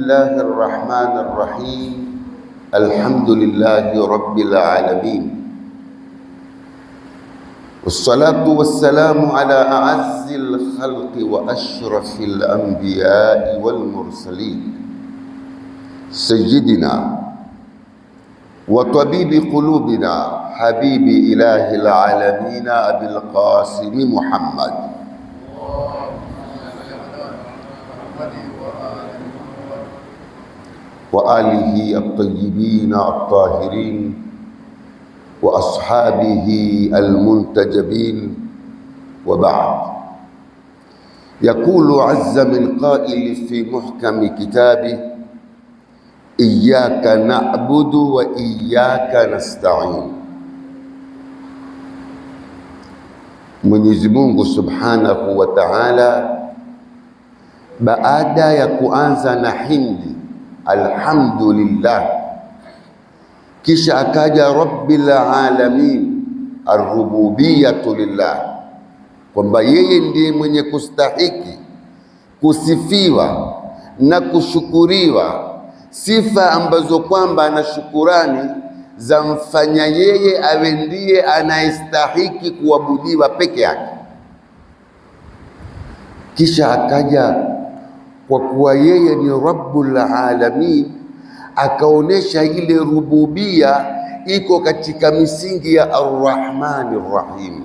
الله الرحمن الرحيم. الحمد لله رب العالمين، والصلاة والسلام على أعز الخلق وأشرف الأنبياء والمرسلين، سيدنا وطبيب قلوبنا، حبيب إله العالمين، أبي القاسم محمد. وآله الطيبين الطاهرين وأصحابه المنتجبين، وبعد. يقول عز من قائل في محكم كتابه: إياك نعبد وإياك نستعين. Mwenyezi Mungu Subhanahu wa Ta'ala, baada ya kuanza na hindi alhamdulillah, kisha akaja rabbil alamin, arrububiyatu lillah, kwamba yeye ndiye mwenye kustahiki kusifiwa na kushukuriwa, sifa ambazo kwamba na shukurani za mfanya yeye awe ndiye anayestahiki kuabudiwa peke yake. Kisha akaja kwa kuwa yeye ni rabbul alamin, akaonesha ile rububia iko katika misingi ya arrahmani rrahim,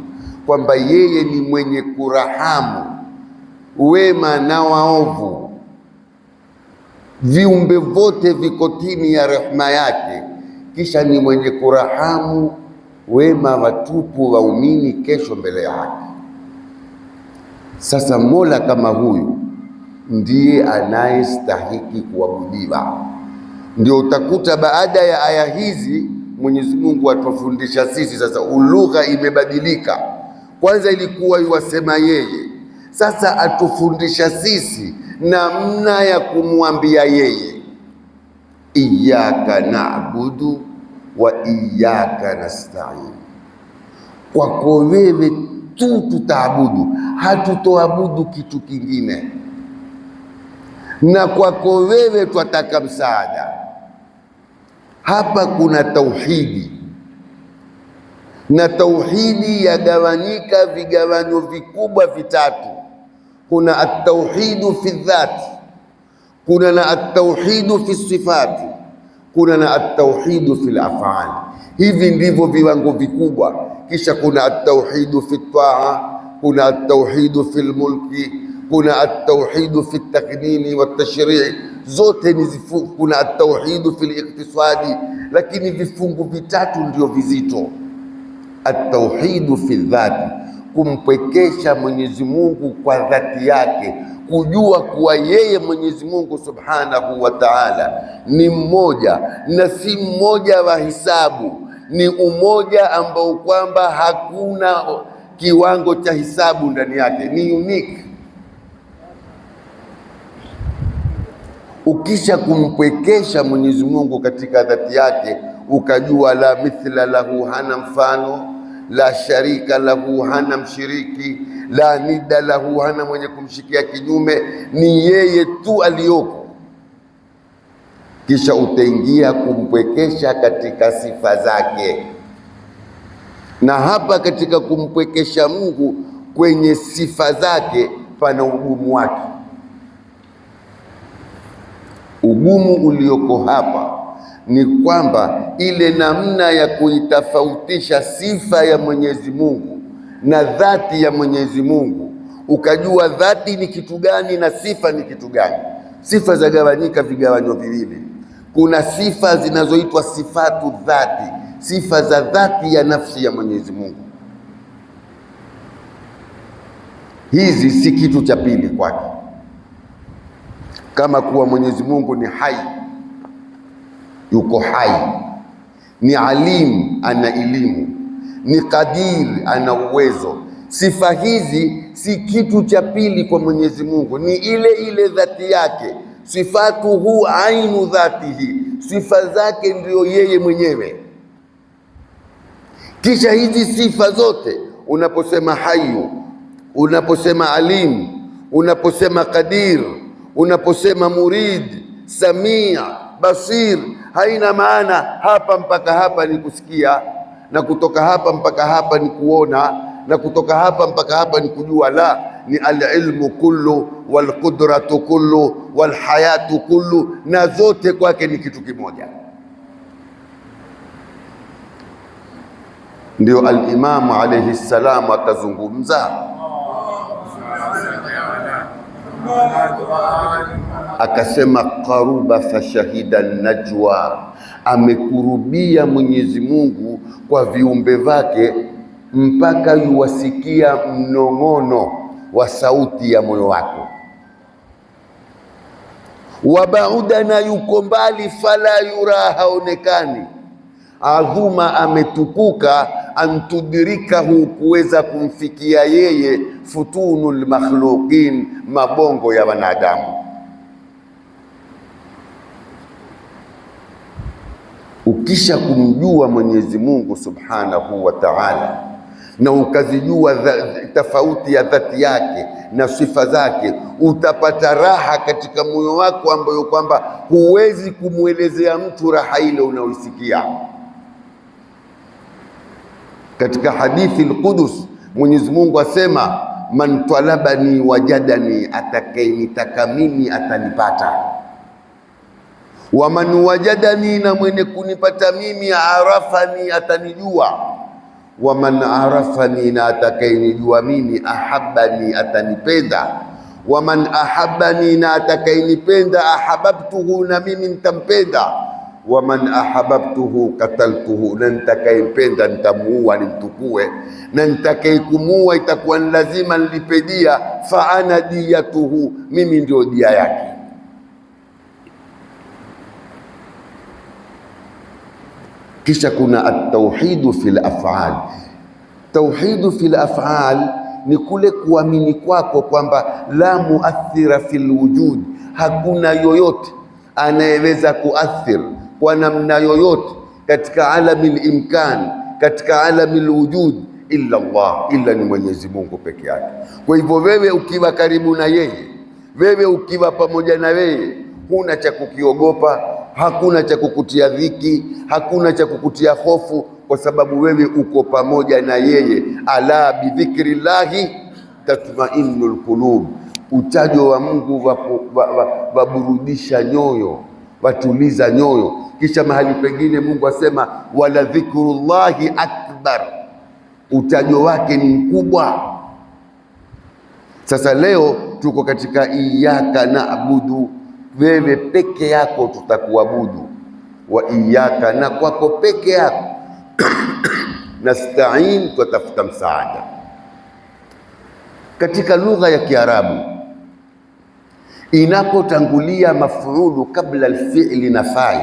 kwamba yeye ni mwenye kurahamu wema na waovu, viumbe vote viko chini ya rehema yake. Kisha ni mwenye kurahamu wema watupu waumini kesho mbele yake. Sasa Mola kama huyu ndiye anayestahiki kuabudiwa. Ndio utakuta baada ya aya hizi Mwenyezi Mungu atufundisha sisi sasa, lugha imebadilika. Kwanza ilikuwa iwasema yeye, sasa atufundisha sisi namna ya kumwambia yeye, iyyaka na'budu wa iyyaka nasta'in, kwako wewe tu tutaabudu, hatutoabudu kitu kingine, na kwako wewe twataka msaada. Hapa kuna tauhidi, na tauhidi yagawanyika vigawanyo vikubwa vitatu. Kuna at-tauhidu fi dhati, kuna na at-tauhidu fi sifati, kuna na at-tauhidu fi al-af'al. Hivi ndivyo viwango vikubwa. Kisha kuna at-tauhidu fi taa, kuna at-tauhidu fi al-mulki, kuna at-tauhidu fi at-taqnini wa at-tashri'i, zote ni zifungu. Kuna at-tauhidu fi al-iqtisadi, lakini vifungu vitatu ndio vizito. At-tauhidu fi dhati, kumpwekesha Mwenyezi Mungu kwa dhati yake, kujua kuwa yeye Mwenyezi Mungu Subhanahu wa Ta'ala ni mmoja na si mmoja wa hisabu, ni umoja ambao kwamba hakuna kiwango cha hisabu ndani yake, ni unique. Ukisha kumpwekesha Mwenyezi Mungu katika dhati yake, ukajua la mithla lahu, hana mfano, la sharika lahu, hana mshiriki, la nida lahu, hana mwenye kumshikia kinyume, ni yeye tu aliyoko. Kisha utaingia kumpwekesha katika sifa zake, na hapa katika kumpwekesha Mungu kwenye sifa zake pana ugumu wake. Ugumu ulioko hapa ni kwamba ile namna ya kuitofautisha sifa ya Mwenyezi Mungu na dhati ya Mwenyezi Mungu, ukajua dhati ni kitu gani na sifa ni kitu gani. Sifa zagawanyika vigawanyo viwili. Kuna sifa zinazoitwa sifatu dhati, sifa za dhati ya nafsi ya Mwenyezi Mungu. Hizi si kitu cha pili kwake, kama kuwa Mwenyezi Mungu ni hai, yuko hai, ni alim, ana elimu, ni qadir, ana uwezo. Sifa hizi si kitu cha pili kwa Mwenyezi Mungu, ni ile ile dhati yake. Sifatuhu ainu dhatihi, sifa zake ndiyo yeye mwenyewe. Kisha hizi sifa zote, unaposema hayu, unaposema alim, unaposema qadir, unaposema murid, Samia, Basir haina maana hapa mpaka hapa ni kusikia na kutoka hapa mpaka hapa ni kuona na kutoka hapa mpaka hapa ni kujua. La, ni alilmu kullu walqudratu kullu walhayatu kullu, na zote kwake ni kitu kimoja. Ndio Alimamu alayhi salam akazungumza akasema, qaruba fashahida najwa, amekurubia Mwenyezi Mungu kwa viumbe vake mpaka yuwasikia mnong'ono wa sauti ya moyo wako. Wabauda, na yuko mbali, fala yura, haonekani. Adhuma, ametukuka, antudrikahu, kuweza kumfikia yeye, futunul makhluqin, mabongo ya wanadamu. Ukisha kumjua Mwenyezi Mungu Subhanahu wa Ta'ala, na ukazijua tofauti ya dhati yake na sifa zake, utapata raha katika moyo wako ambayo kwamba huwezi kumwelezea mtu raha ile unaoisikia. Katika hadithi al-Qudus Mwenyezi Mungu asema, man talabani wajadani, atakayenitaka mimi atanipata. Wa man wajadani, na mwenye kunipata mimi, arafani, atanijua. Wa man arafani, na atakayenijua mimi, ahabbani, atanipenda. Wa man ahabbani, na atakayenipenda, ahabbtuhu, na mimi nitampenda. Wa man ahabbtuhu kataltuhu, na nitakayempenda nitamuua, nimtukue, na nitakayekumuua itakuwa ni lazima nilipe dia. Fa ana diyatuhu, mimi ndio dia yake. Kisha kuna at-tauhidu fil af'al. Tauhidu fil af'al ni kule kuamini kwako kwamba la muathira fil wujud, hakuna yoyote anayeweza kuathir kwa namna yoyote katika alamil imkan, katika alamil wujud illa Allah, illa ni Mwenyezi Mungu peke yake. Kwa hivyo wewe ukiwa karibu na yeye, wewe ukiwa pamoja na yeye, huna cha kukiogopa, hakuna cha kukutia dhiki, hakuna cha kukutia hofu, kwa sababu wewe uko pamoja na yeye. Ala bidhikrillahi tatma'innul qulub, utajo wa Mungu waburudisha nyoyo, watuliza nyoyo. Kisha mahali pengine Mungu asema wala dhikrullahi akbar, utajo wake ni mkubwa. Sasa leo tuko katika iyyaka na'budu, wewe peke yako tutakuabudu, wa iyyaka, na kwako peke yako nasta'in, twatafuta msaada. Katika lugha ya Kiarabu inapotangulia mafuulu kabla alfi'li na fa'il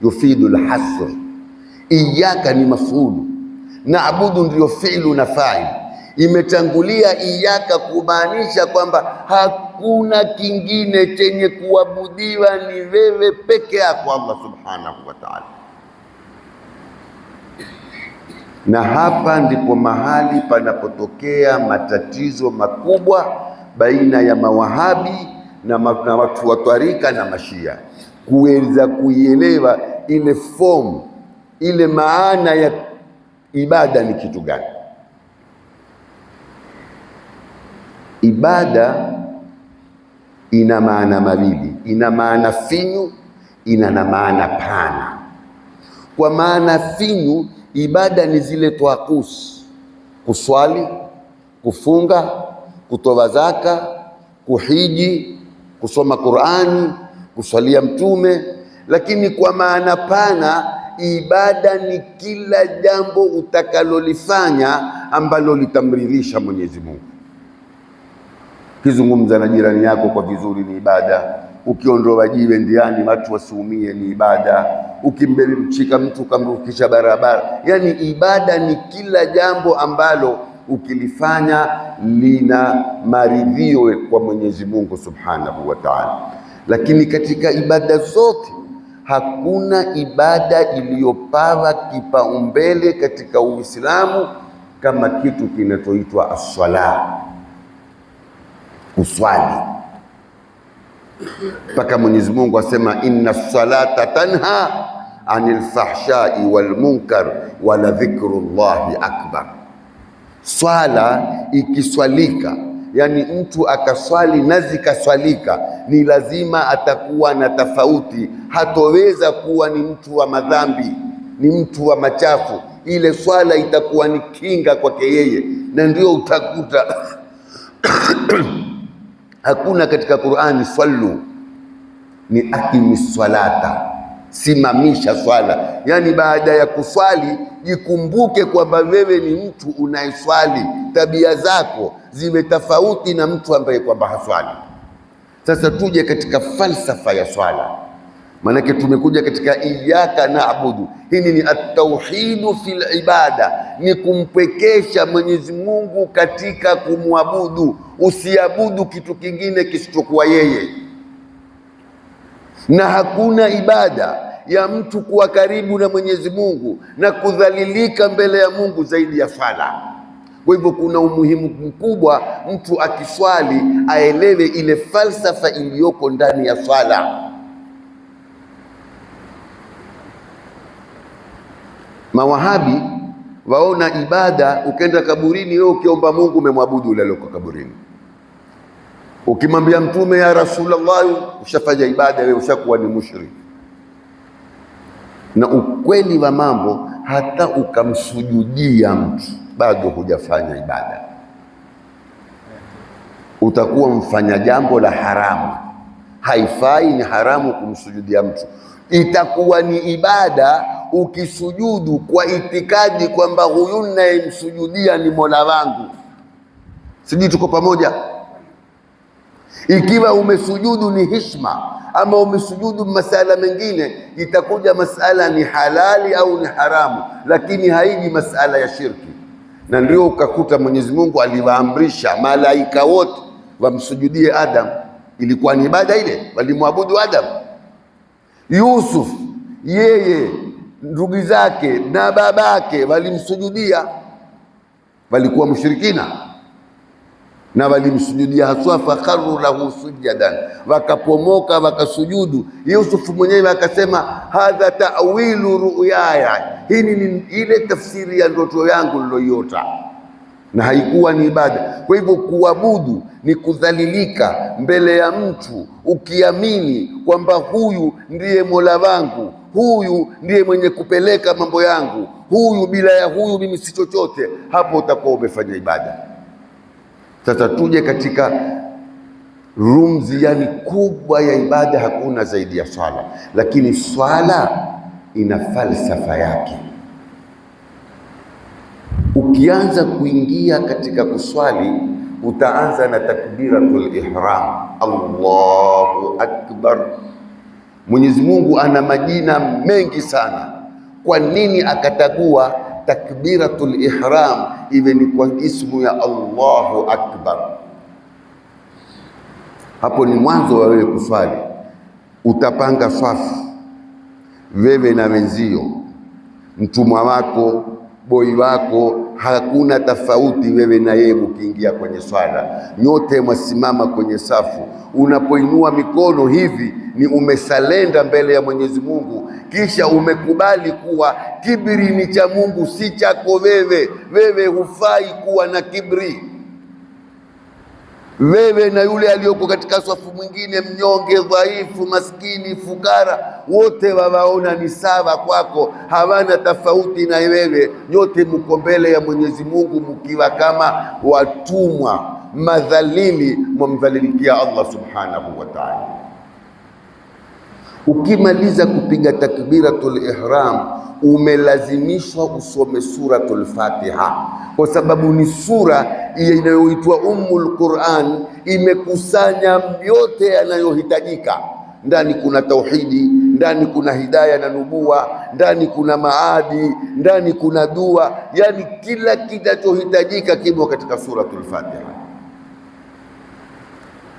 yufidu alhasr. Iyaka ni mafuulu, naabudu ndiyo fi'lu na fa'il, imetangulia iyaka kumaanisha kwamba hakuna kingine chenye kuabudiwa ni wewe peke yako Allah subhanahu wa ta'ala. Na hapa ndipo mahali panapotokea matatizo makubwa baina ya mawahabi na watu wa twarika na mashia, kuweza kuielewa ile form, ile maana ya ibada ni kitu gani. Ibada ina maana mawili, ina maana finyu, ina na maana pana. Kwa maana finyu, ibada ni zile twakus: kuswali, kufunga, kutoa zaka, kuhiji, kusoma Qur'ani, kuswalia Mtume. Lakini kwa maana pana, ibada ni kila jambo utakalolifanya ambalo litamridhisha Mwenyezi Mungu. Ukizungumza na jirani yako kwa vizuri ni ibada. Ukiondoa jiwe ndiani watu wasiumie ni ibada. Ukimbebemchika mtu ukamrukisha barabara, yani ibada ni kila jambo ambalo ukilifanya lina maridhio kwa Mwenyezi Mungu Subhanahu wa Ta'ala. Lakini katika ibada zote hakuna ibada iliyopawa kipaumbele katika Uislamu kama kitu kinachoitwa as-sala, kuswali. Mpaka Mwenyezi Mungu asema, inna salata tanha anil fahshai wal munkar wala dhikrullahi akbar. Swala ikiswalika, yani mtu akaswali na zikaswalika, ni lazima atakuwa na tofauti, hatoweza kuwa ni mtu wa madhambi, ni mtu wa machafu. Ile swala itakuwa ni kinga kwake yeye, na ndio utakuta hakuna katika Qur'ani swallu, ni akimi swalata, simamisha swala. Yani baada ya kuswali jikumbuke kwamba wewe ni mtu unayeswali, tabia zako ziwe tofauti na mtu ambaye kwamba haswali. Sasa tuje katika falsafa ya swala, maanake tumekuja katika iyyaka naabudu. Hili ni at-tauhidu fil ibada, ni kumpwekesha Mwenyezi Mungu katika kumwabudu. Usiabudu kitu kingine kisichokuwa yeye, na hakuna ibada ya mtu kuwa karibu na Mwenyezi Mungu na kudhalilika mbele ya Mungu zaidi ya swala. Kwa hivyo kuna umuhimu mkubwa mtu akiswali aelewe ile falsafa iliyoko ndani ya swala. Mawahabi waona ibada, ukenda kaburini wewe ukiomba Mungu umemwabudu yule aliyoko kaburini. Ukimwambia Mtume ya Rasulullah, ushafanya ibada wewe, ushakuwa ni mushrik. Na ukweli wa mambo, hata ukamsujudia mtu bado hujafanya ibada, utakuwa mfanya jambo la haramu. Haifai, ni haramu kumsujudia mtu. Itakuwa ni ibada ukisujudu kwa itikadi kwamba huyu ninayemsujudia ni Mola wangu. Sijui tuko pamoja? Ikiwa umesujudu ni hishma, ama umesujudu masala mengine, itakuja masala ni halali au ni haramu, lakini haiji masala ya shirki. Na ndio ukakuta Mwenyezi Mungu aliwaamrisha malaika wote wamsujudie Adam. Ilikuwa ni ibada ile, walimwabudu Adam. Yusuf yeye ndugu zake na babake walimsujudia, walikuwa mushirikina na walimsujudia haswa, fakharu lahu sujadan, wakapomoka wakasujudu. Yusuf mwenyewe akasema hadha ta'wilu ru'yaya, hii ni ile tafsiri ya ndoto yangu niloiota, na haikuwa ni ibada. Kwa hivyo kuabudu ni kudhalilika mbele ya mtu ukiamini kwamba huyu ndiye Mola wangu, huyu ndiye mwenye kupeleka mambo yangu, huyu bila ya huyu mimi si chochote. Hapo utakuwa umefanya ibada. Sasa tuje katika rumzi yani kubwa ya ibada, hakuna zaidi ya swala, lakini swala ina falsafa yake. Ukianza kuingia katika kuswali, utaanza na takbiratul ihram, Allahu akbar. Mwenyezi Mungu ana majina mengi sana. Kwa nini akatagua takbiratul ihram iwe ni kwa ismu ya Allahu akbar? Hapo ni mwanzo wa wewe kuswali. Utapanga swafu wewe na wenzio, mtumwa wako, boi wako, hakuna tofauti wewe na yeye. Mkiingia kwenye swala, nyote mwasimama kwenye safu. Unapoinua mikono hivi ni umesalenda mbele ya Mwenyezi Mungu, kisha umekubali kuwa kibri ni cha Mungu, si chako wewe. Wewe hufai kuwa na kibri. Wewe na yule aliyoko katika swafu mwingine, mnyonge, dhaifu, maskini, fukara, wote wawaona ni sawa kwako, hawana tofauti na wewe. Nyote mko mbele ya Mwenyezi Mungu mkiwa kama watumwa madhalili, mwamdhalilikia Allah subhanahu wa ta'ala. Ukimaliza kupiga takbiratul ihram, umelazimishwa usome suratul Fatiha, kwa sababu ni sura inayoitwa Ummul Quran, imekusanya yote yanayohitajika. Ndani kuna tauhidi, ndani kuna hidaya na nubuwa, ndani kuna maadi, ndani kuna dua, yani kila kinachohitajika kimo katika suratul Fatiha.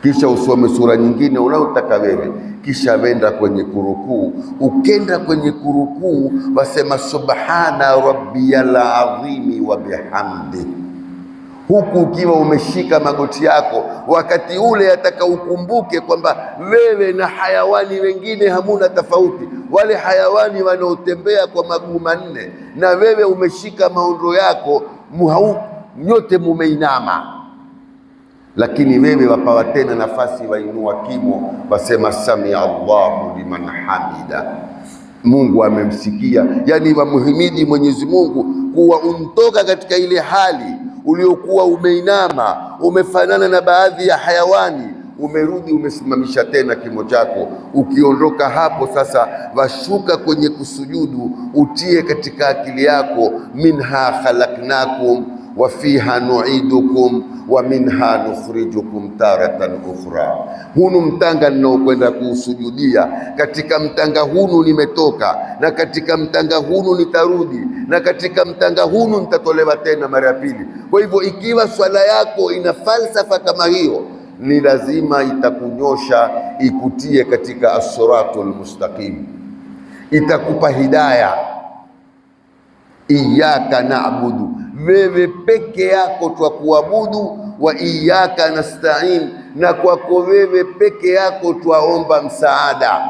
Kisha usome sura nyingine unayotaka wewe, kisha wenda kwenye kurukuu. Ukenda kwenye kurukuu, wasema subhana rabbiyal azimi wa bihamdi, huku ukiwa umeshika magoti yako, Wakati ule ataka ukumbuke kwamba wewe na hayawani wengine hamuna tofauti. Wale hayawani wanaotembea kwa maguu manne na wewe umeshika maondo yako, nyote mumeinama, lakini wewe wapawa tena nafasi, wainua kimo, wasema samia Allahu liman hamida, Mungu amemsikia. Yani wamuhimidi Mwenyezi Mungu kuwa untoka katika ile hali uliokuwa umeinama, umefanana na baadhi ya hayawani, umerudi umesimamisha tena kimo chako. Ukiondoka hapo sasa, washuka kwenye kusujudu, utie katika akili yako, minha khalaknakum wa fiha nuidukum wa minha nukhrijukum taratan ukhra. Hunu mtanga ninaokwenda kuusujudia, katika mtanga hunu nimetoka, na katika mtanga hunu nitarudi, na katika mtanga hunu nitatolewa tena mara ya pili. Kwa hivyo, ikiwa swala yako ina falsafa kama hiyo, ni lazima itakunyosha, ikutie katika as-siratul mustaqim, itakupa hidaya. Iyyaka na'budu, wewe peke yako twakuabudu. Wa iyyaka nasta'in, na kwako wewe peke yako twaomba msaada.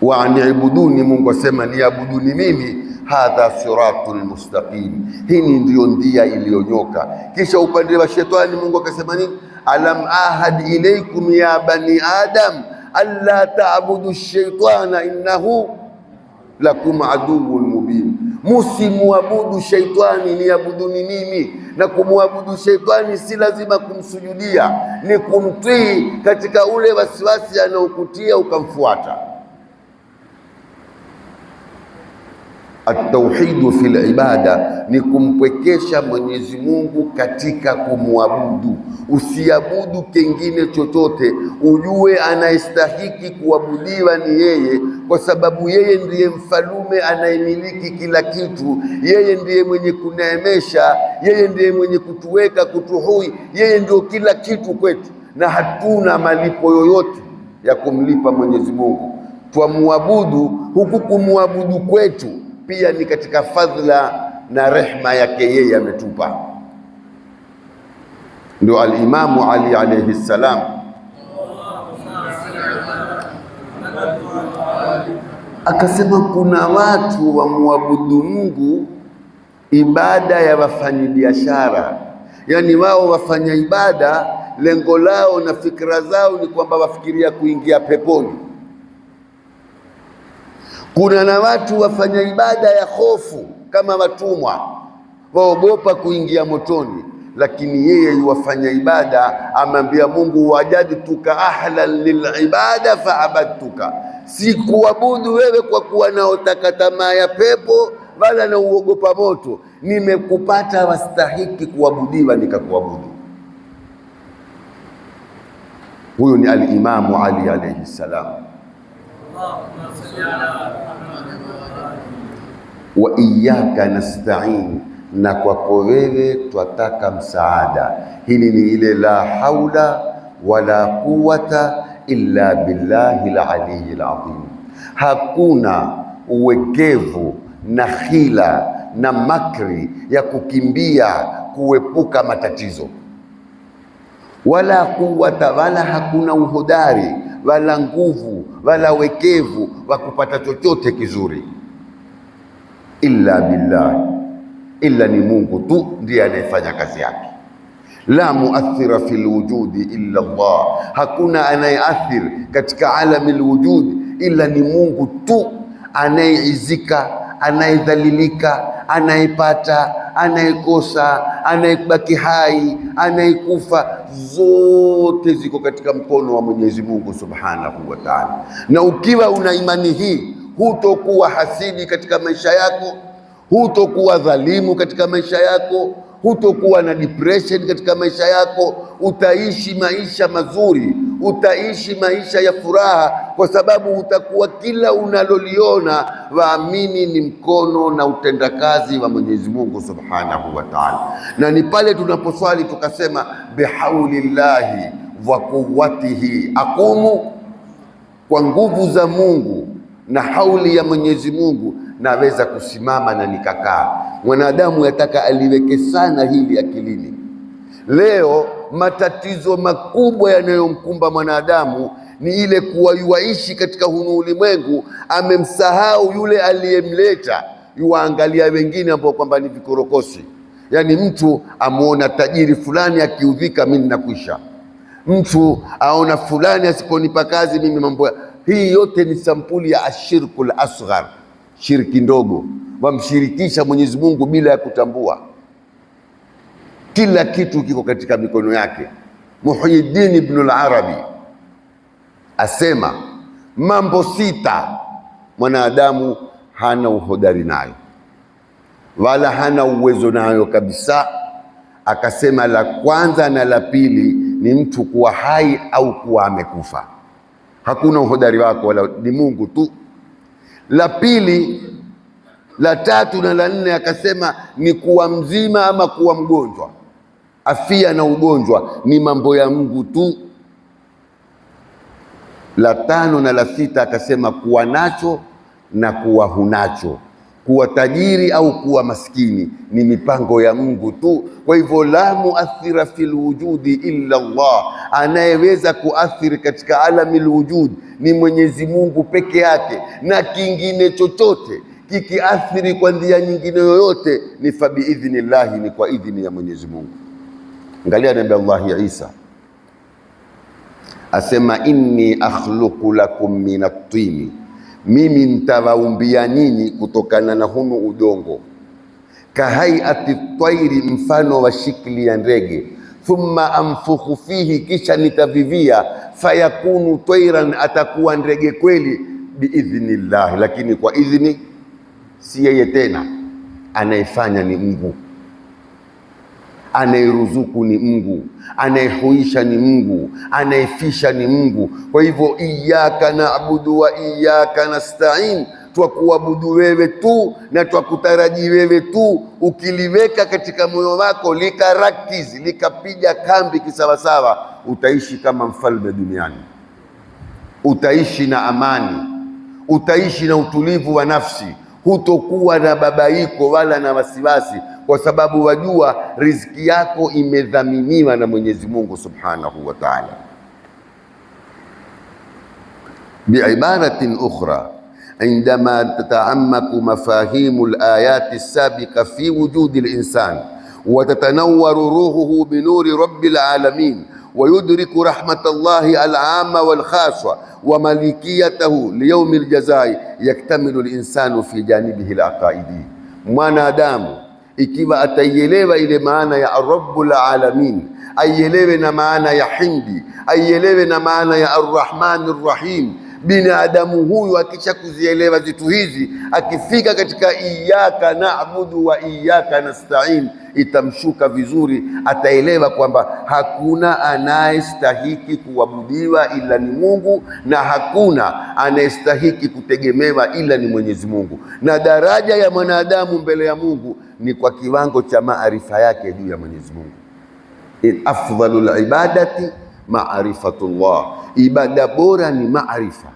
Wa anibuduni, Mungu asema niabuduni mimi. Hadha siratul mustaqim, hii ndiyo ndia iliyonyoka. Kisha upande wa shetani Mungu akasema nini? Alam ahad ilaykum ya bani adam alla ta'budu shaitana innahu lakum aduwwun mubin, musimuabudu shaitani, niabuduni mimi. Na kumuabudu shaitani si lazima kumsujudia, ni kumtii katika ule wasiwasi anaokutia ukamfuata. Atauhidu fil ibada ni kumpwekesha Mwenyezi Mungu katika kumwabudu. Usiabudu kengine chochote, ujue anayestahiki kuabudiwa ni yeye, kwa sababu yeye ndiye mfalume anayemiliki kila kitu. Yeye ndiye mwenye kuneemesha, yeye ndiye mwenye kutuweka, kutuhui, yeye ndio kila kitu kwetu, na hatuna malipo yoyote ya kumlipa Mwenyezi Mungu. Twamuabudu huku kumuabudu kwetu pia ni katika fadhila na rehma yake yeye ametupa. Ndio Alimamu Ali alayhi salam akasema, kuna watu wamuabudu Mungu ibada ya wafanyabiashara, yaani wao wafanya ibada, lengo lao na fikra zao ni kwamba wafikiria kuingia peponi. Kuna na watu wafanya ibada ya hofu kama watumwa, waogopa kuingia motoni, lakini yeye yuwafanya ibada, amwambia Mungu, wajadtuka ahlan lilibada faabadtuka, sikuabudu wewe kwa kuwa naotaka tamaa ya pepo wala nauogopa moto, nimekupata wastahiki kuabudiwa nikakuabudu. Huyu ni Alimamu Ali alayhi salam. Wa iyyaka nasta'in, na kwako wewe twataka msaada. Hili ni ile la haula wala quwata illa billahi al-aliyyil azim. Hakuna uwekevu na hila na makri ya kukimbia kuepuka matatizo, wala quwata, wala hakuna uhodari wala nguvu wala wekevu wa kupata chochote kizuri illa billah, illa ni Mungu tu ndiye anayefanya kazi yake. La muathira fil wujudi illa Allah, hakuna anayeathir katika alami lwujudi illa ni Mungu tu, anayeizika, anayedhalilika, anayepata, anayekosa, anayebaki hai, anayekufa, zote ziko katika mkono wa Mwenyezi Mungu Subhanahu wa Ta'ala. Na ukiwa una imani hii, hutokuwa hasidi katika maisha yako, hutokuwa dhalimu katika maisha yako, hutokuwa na depression katika maisha yako. Utaishi maisha mazuri, utaishi maisha ya furaha, kwa sababu utakuwa kila unaloliona waamini ni mkono na utendakazi wa Mwenyezi Mungu Subhanahu wa Ta'ala. Na ni pale tunaposwali tukasema bihaulillahi wa quwwatihi aqumu, kwa nguvu za Mungu na hauli ya Mwenyezi Mungu naweza kusimama na nikakaa. Mwanadamu yataka aliweke sana hili akilini. Leo matatizo makubwa yanayomkumba mwanadamu ni ile kuwa yuaishi katika hunu ulimwengu, amemsahau yule aliyemleta, yuwaangalia wengine ambao kwamba ni vikorokosi. Yaani mtu amuona tajiri fulani akiudhika, mimi nakwisha. Mtu aona fulani asiponipa kazi mimi mambo. Hii yote ni sampuli ya ashirkul asghar, shirki ndogo, wamshirikisha Mwenyezi Mungu bila ya kutambua. Kila kitu kiko katika mikono yake. Muhyiddin Ibn al-Arabi asema mambo sita mwanadamu hana uhodari nayo wala hana uwezo nayo kabisa. Akasema la kwanza na la pili ni mtu kuwa hai au kuwa amekufa, hakuna uhodari wako, wala ni Mungu tu. La pili, la tatu na la nne, akasema ni kuwa mzima ama kuwa mgonjwa. Afia na ugonjwa ni mambo ya Mungu tu. La tano na la sita akasema kuwa nacho na kuwa hunacho, kuwa tajiri au kuwa maskini ni mipango ya Mungu tu. Kwa hivyo, la muathira fil wujudi illa Allah, anayeweza kuathiri katika alamil wujud ni Mwenyezi Mungu peke yake, na kingine chochote kikiathiri kwa njia nyingine yoyote ni fabiidhnillahi, ni kwa idhini ya Mwenyezi Mungu. Angalia Nabii Allahi Isa asema, inni akhluqu lakum min at-tini, mimi nitawaumbia nyinyi kutokana na hunu udongo, kahaiati twairi, mfano wa shikli ya ndege, thumma amfukhu fihi, kisha nitavivia, fayakunu twairan, atakuwa ndege kweli, biidhnillahi, lakini kwa idhni si yeye tena, anayefanya ni Mungu, anayeruzuku ni Mungu, anayehuisha ni Mungu, anayefisha ni Mungu. Kwa hivyo, iyyaka na'budu wa iyyaka nasta'in, twakuabudu wewe tu na twakutaraji wewe tu. Ukiliweka katika moyo wako likarakizi, likapiga kambi kisawasawa, utaishi kama mfalme duniani, utaishi na amani, utaishi na utulivu wa nafsi, hutokuwa na babaiko wala na wasiwasi, kwa sababu wajua riziki yako imedhaminiwa na Mwenyezi Mungu Subhanahu wa Ta'ala. Biibaratin ukhra indama tataamaku mafahimu alayati sabiqa fi wujudi linsan wa tatanawaru ruhuhu binuri rabbil alamin wa yudriku rahmatallahi alama walkhaswa wa malikiyatahu liyaumi ljazai yaktamilu linsanu fi janibihi alaqaidi. Mwanadamu ikiwa ataielewa ile maana ya rabbul alamin, aielewe na maana ya hindi, aielewe na maana ya arrahmani rrahim, binadamu huyu akisha kuzielewa zitu hizi, akifika katika iyyaka na'budu wa iyyaka nasta'in, itamshuka vizuri, ataelewa kwamba hakuna anayestahiki kuabudiwa ila ni Mungu na hakuna anayestahiki kutegemewa ila ni Mwenyezi Mungu, na daraja ya mwanadamu mbele ya Mungu ni kwa kiwango cha maarifa yake juu ya Mwenyezi Mungu. Afdhalul ibadati maarifatullah, ibada bora ni maarifa.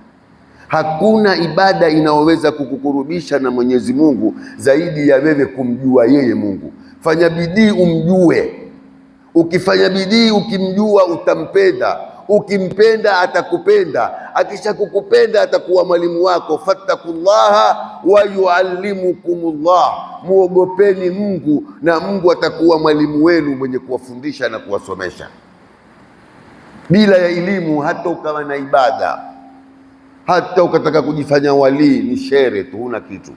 Hakuna ibada inayoweza kukukurubisha na Mwenyezi Mungu zaidi ya wewe kumjua yeye Mungu. Fanya bidii umjue. Ukifanya bidii ukimjua, utampenda. Ukimpenda atakupenda, akisha kukupenda atakuwa mwalimu wako. Fattakullaha wa yuallimukumullah, muogopeni Mungu na Mungu atakuwa mwalimu wenu mwenye kuwafundisha na kuwasomesha. Bila ya elimu, hata ukawa na ibada, hata ukataka kujifanya walii, ni shere tu, huna kitu.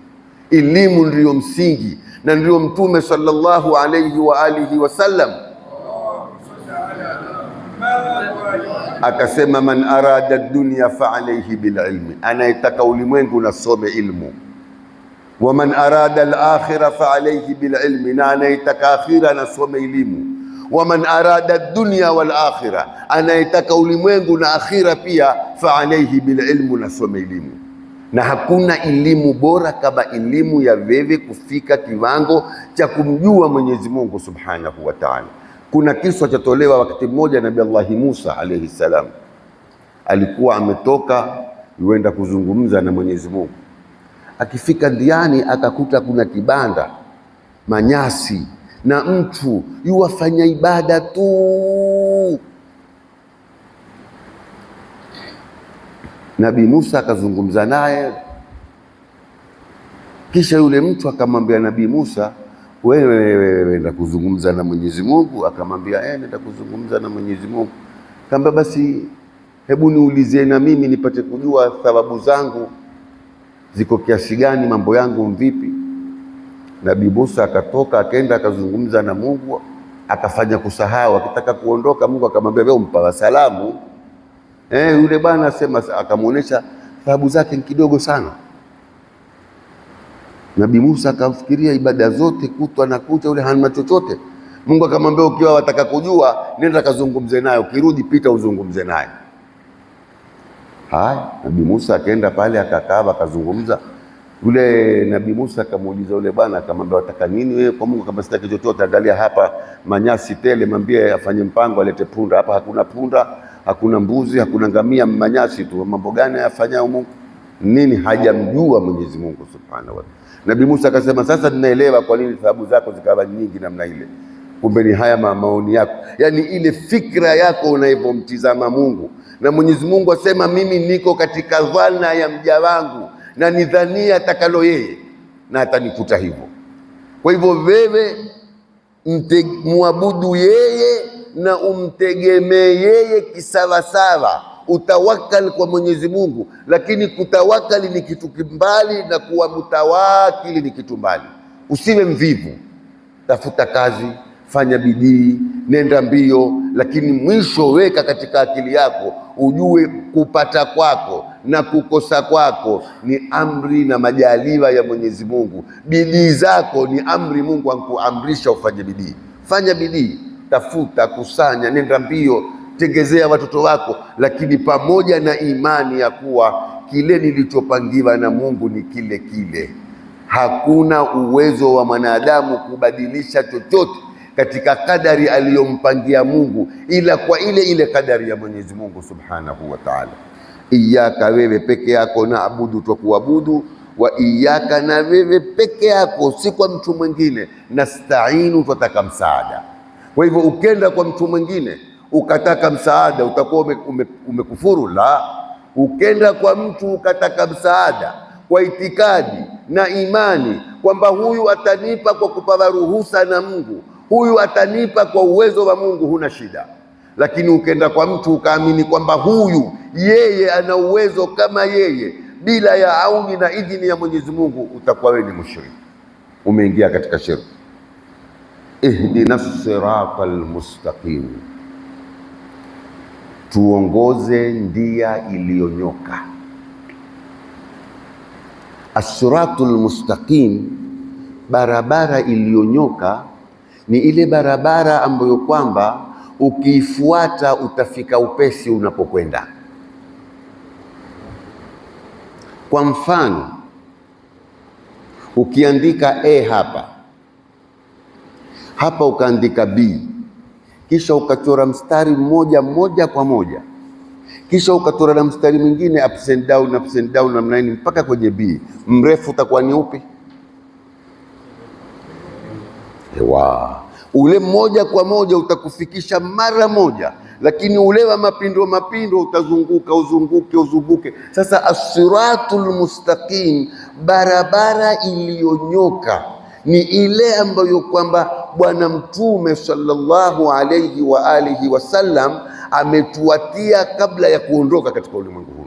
Elimu ndiyo msingi, na ndiyo Mtume sallallahu alayhi wa alihi wasallam akasema, man arada dunya fa alayhi bililmi, anayetaka ulimwengu nasome ilmu. Wa man arada alakhira fa alayhi bililmi, na anayetaka akhira nasome elimu. Wa man arada dunya wal akhira, anayetaka ulimwengu na akhira pia, fa alayhi bililmu, nasome elimu. Na hakuna elimu bora kama elimu ya wewe kufika kiwango cha kumjua Mwenyezi Mungu Subhanahu wa Ta'ala. Kuna kiswa chatolewa wakati mmoja, Nabii Allahi Musa alayhi salam alikuwa ametoka yuenda kuzungumza na Mwenyezi Mungu. Akifika ndiani akakuta kuna kibanda manyasi Na mtu yuwafanya ibada tu. Nabii Musa akazungumza naye, kisha yule mtu akamwambia Nabii Musa, wewe nenda kuzungumza na Mwenyezi Mungu. Akamwambia nenda kuzungumza na Mwenyezi Mungu. Akamwambia basi hebu niulizie na mimi nipate kujua thawabu zangu ziko kiasi gani, mambo yangu mvipi. Nabii Musa akatoka akaenda akazungumza na Mungu, akafanya kusahau. Akitaka kuondoka, Mungu akamwambia wewe umpawa salamu. Yule bwana asema, akamuonesha thawabu zake ni kidogo sana. Nabii Musa akamfikiria ibada zote kutwa na kucha, yule hana chochote. Mungu akamwambia ukiwa wataka kujua, nenda kazungumze naye, ukirudi pita uzungumze naye. Haya, Nabii Musa akaenda pale akakaa akazungumza. Yule Nabii Musa akamuuliza yule bwana, akamwambia wataka nini wewe kwa Mungu? Akamwambia sitaki chochote, angalia hapa manyasi tele, mwambie afanye mpango alete punda. Hapa hakuna punda, hakuna mbuzi, hakuna ngamia, manyasi tu. Mambo gani ayafanyao Mungu? Nini hajamjua Mwenyezi Mungu Subhanahu wa Ta'ala. Nabii Musa akasema sasa ninaelewa kwa nini thawabu zako zikawa nyingi namna ile. Kumbe ni haya maoni yako, yaani ile fikra yako unavyomtizama Mungu. Na Mwenyezi Mungu asema mimi niko katika dhana ya mja wangu na nidhania atakalo yeye na atanikuta hivyo. Kwa hivyo wewe muabudu yeye na umtegemee yeye kisawasawa, utawakal kwa Mwenyezi Mungu. Lakini kutawakali ni kitu kimbali na kuwa mutawakili ni kitu mbali. Usiwe mvivu, tafuta kazi, fanya bidii, nenda mbio, lakini mwisho weka katika akili yako, ujue kupata kwako na kukosa kwako ni amri na majaliwa ya Mwenyezi Mungu. Bidii zako ni amri, Mungu ankuamrisha ufanye bidii. Fanya bidii, tafuta, kusanya, nenda mbio, tengezea watoto wako, lakini pamoja na imani ya kuwa kile nilichopangiwa na Mungu ni kile kile. Hakuna uwezo wa mwanadamu kubadilisha chochote katika kadari aliyompangia Mungu, ila kwa ile ile kadari ya Mwenyezi Mungu Subhanahu wa Ta'ala. Iyaka, wewe peke yako, naabudu, twakuabudu, wa iyaka, na wewe peke yako, si kwa mtu mwingine, nastainu, twataka msaada. Kwa hivyo ukenda kwa mtu mwingine ukataka msaada utakuwa umekufuru? La, ukenda kwa mtu ukataka msaada kwa itikadi na imani kwamba huyu atanipa kwa kupawa ruhusa na Mungu, huyu atanipa kwa uwezo wa Mungu, huna shida. Lakini ukenda kwa mtu ukaamini kwamba huyu yeye ana uwezo kama yeye bila ya auni na idhini ya Mwenyezi Mungu, utakuwa wewe ni mushriki, umeingia katika shirki. Ihdina sirata almustaqim, tuongoze ndia iliyonyoka. As-siratul mustaqim, barabara iliyonyoka ni ile barabara ambayo kwamba ukiifuata utafika upesi unapokwenda. Kwa mfano, ukiandika A hapa hapa, ukaandika B, kisha ukachora mstari mmoja moja kwa moja, kisha ukachora na mstari mwingine ups and down, ups and down namna hii mpaka kwenye B, mrefu utakuwa ni upi? Ewa, ule moja kwa moja utakufikisha mara moja, lakini ule wa mapindo mapindo utazunguka uzunguke uzunguke. Sasa as-siratul mustaqim, barabara iliyonyoka ni ile ambayo kwamba Bwana Mtume sallallahu alayhi wa alihi wasallam ametuatia kabla ya kuondoka katika ulimwengu huu.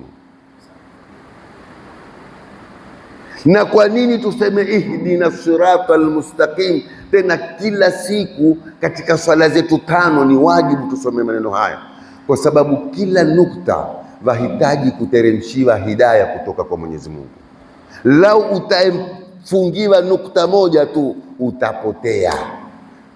Na kwa nini tuseme ihdina sirata almustaqim? Tena kila siku katika swala zetu tano ni wajibu tusome maneno haya, kwa sababu kila nukta wahitaji kuteremshiwa hidaya kutoka kwa Mwenyezi Mungu. Lau utafungiwa nukta moja tu utapotea.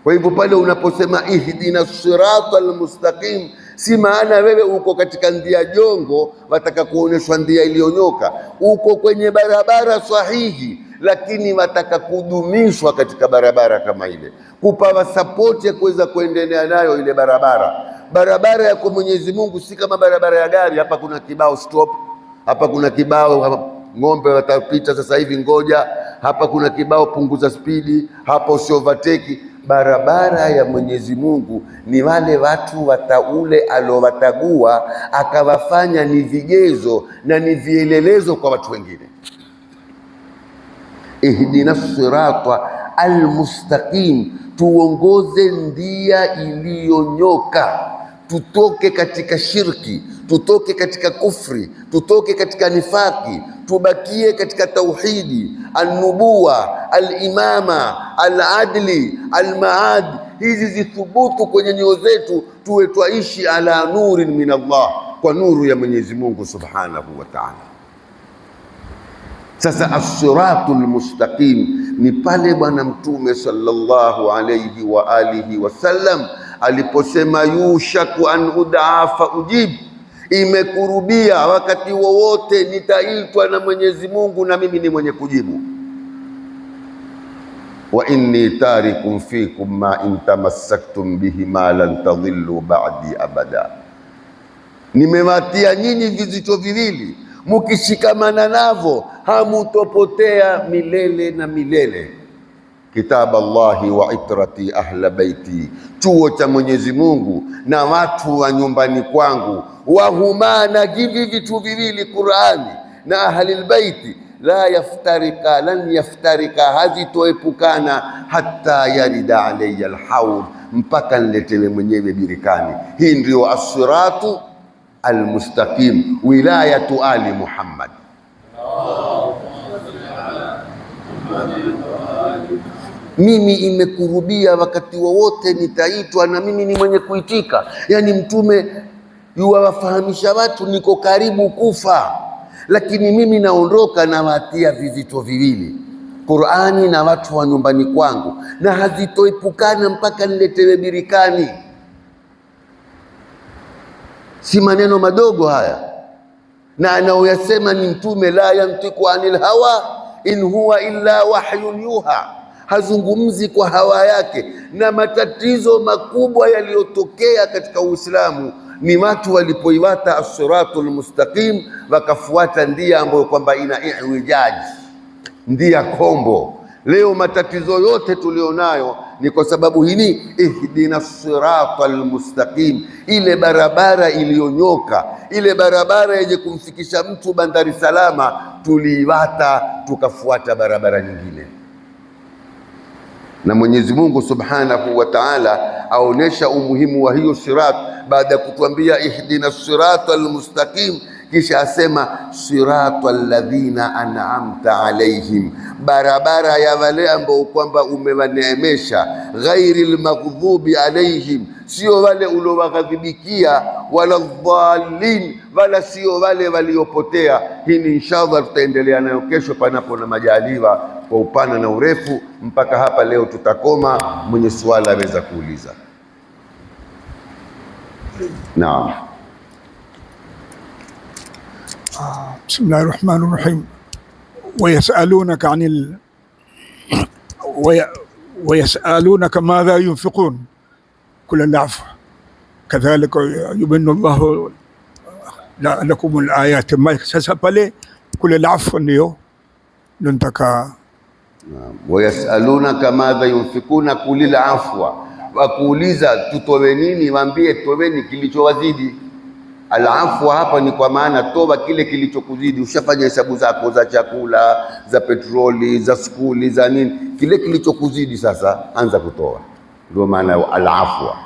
Kwa hivyo pale unaposema ihdina sirata almustaqim, si maana wewe uko katika ndia jongo, wataka kuoneshwa ndia iliyonyoka. Uko kwenye barabara sahihi, lakini wataka kudumishwa katika barabara kama ile, kupawa sapoti ya kuweza kuendelea nayo ile barabara. Barabara ya kwa Mwenyezi Mungu si kama barabara ya gari. Hapa kuna kibao stop, hapa kuna kibao ng'ombe watapita sasa hivi, ngoja. hapa kuna kibao punguza spidi, hapa usiovateki. Barabara ya Mwenyezi Mungu ni wale watu wataule alowatagua akawafanya ni vigezo na ni vielelezo kwa watu wengine. Ihdina sirata almustaqim, tuongoze ndia iliyonyoka, tutoke katika shirki, tutoke katika kufri, tutoke katika nifaki, tubakie katika tauhidi, alnubuwa, alimama, aladli, almaad. Hizi zithubutu kwenye nyoyo zetu, tuwe twaishi ala nurin min Allah, kwa nuru ya Mwenyezi Mungu subhanahu wa ta'ala. Sasa as-siratul mustaqim ni pale Bwana Mtume sallallahu alayhi wa alihi wasallam aliposema yushaku an udaa fa ujib, imekurubia wakati wowote nitaitwa na Mwenyezi Mungu na mimi ni mwenye kujibu. Wa inni tarikum fikum ma in tamassaktum bihi ma lan tadhillu ba'di abada, nimewatia nyinyi vizito viwili mukishikamana navo hamutopotea milele na milele. Kitab Allahi wa itrati ahla baiti, chuo cha Mwenyezi Mungu na watu wa nyumbani kwangu. Wahuma, na hivi vitu viwili Qurani na ahlil baiti, la yaftarika lan yaftarika, hazitoepukana hatta yarida alayya alhaud, mpaka niletewe mwenyewe birikani. Hii ndio asiratu almustaqim, wilayatu ali Muhammad. Mimi imekurubia wakati wowote nitaitwa, na mimi ni mwenye kuitika. Yani Mtume yuwawafahamisha watu niko karibu kufa, lakini mimi naondoka nawatia vizito viwili, Qurani na watu wa nyumbani kwangu, na hazitoepukana mpaka niletewe birikani. Si maneno madogo haya, na anaoyasema ni Mtume, la yantiku anil hawa in huwa illa wahyun yuha, hazungumzi kwa hawa yake. Na matatizo makubwa yaliyotokea katika Uislamu ni watu walipoiwata as-siratul mustaqim, wakafuata ndia ambayo kwamba ina iwijaji, ndia kombo. Leo matatizo yote tulionayo ni kwa sababu hili, ihdina sirata almustaqim, ile barabara iliyonyoka, ile barabara yenye kumfikisha mtu bandari salama, tuliiwata tukafuata barabara nyingine. Na Mwenyezi Mungu Subhanahu wa Ta'ala aonesha umuhimu wa hiyo sirat baada ya kutuambia ihdina sirata almustaqim, kisha asema sirata alladhina an'amta alaihim, barabara ya wale ambao kwamba umewaneemesha, ghairi lmaghdubi alaihim, sio wale uliowaghadhibikia, wala dhalin, wala sio wale waliopotea. Hii ni inshallah tutaendelea nayo kesho, panapo na majaliwa, kwa upana na urefu. Mpaka hapa leo tutakoma. Mwenye swala aweza kuuliza. Naam. بسم الله الرحمن الرحيم ويسألونك عن ويسألونك ماذا ينفقون كل العفو كذلك يبين الله لكم الآيات. Sasa pale kule العفو ndio nataka. Wayasalunaka madha yunfikuna kulil afwa, wakuuliza tutowe nini, waambie toweni kilichowazidi. Alafwa hapa ni kwa maana toba kile kilichokuzidi. Ushafanya hesabu zako za chakula, za petroli, za skuli, za nini, kile kilichokuzidi sasa anza kutoa, ndio maana ya alafwa.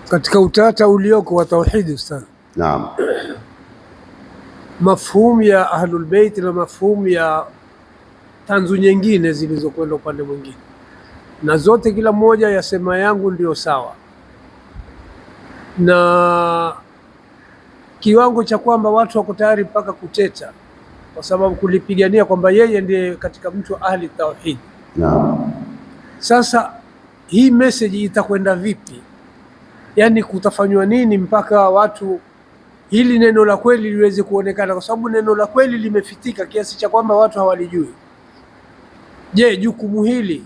Katika utata ulioko wa tauhidi, ustadh, Naam. mafhumu ya ahlul bait na mafhumu ya tanzu nyingine zilizokwenda upande mwingine, na zote kila mmoja yasema yangu ndio sawa, na kiwango cha kwamba watu wako tayari mpaka kuteta kwa sababu kulipigania kwamba yeye ndiye katika mtu wa ahli tauhid. Naam. Sasa hii message itakwenda vipi? Yaani kutafanywa nini mpaka watu hili neno la kweli liweze kuonekana, kwa sababu neno la kweli limefitika kiasi cha kwamba watu hawalijui. Je, jukumu hili